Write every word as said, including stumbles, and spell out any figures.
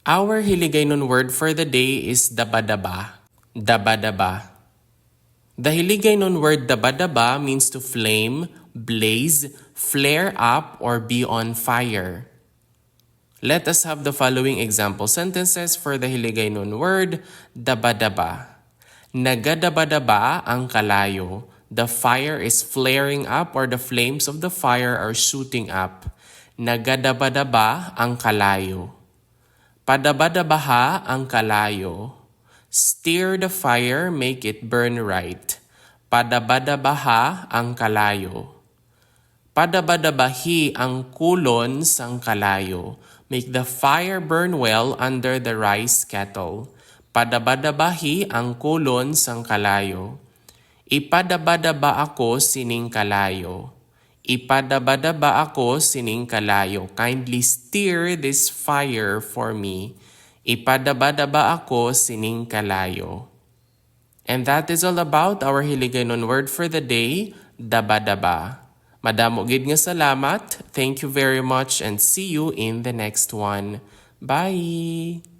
Our Hiligaynon word for the day is daba-daba. Daba-daba. The Hiligaynon word daba-daba means to flame, blaze, flare up, or be on fire. Let us have the following example sentences for the Hiligaynon word daba-daba. Nagadaba-daba ang kalayo. The fire is flaring up, or the flames of the fire are shooting up. Nagadaba-daba ang kalayo. Padaba-dabaha ang kalayo. Stir the fire, make it burn right. Padaba-dabaha ang kalayo. Padaba-dabahi ang kulon sang kalayo. Make the fire burn well under the rice kettle. Padaba-dabahi ang kulon sang kalayo. Ipadaba-daba ako sining kalayo. Ipadaba-daba ako sining kalayo. Kindly stir this fire for me. Ipadaba-daba ako sining kalayo. And that is all about our Hiligaynon word for the day, daba-daba. Madamo gid nga salamat. Thank you very much and see you in the next one. Bye!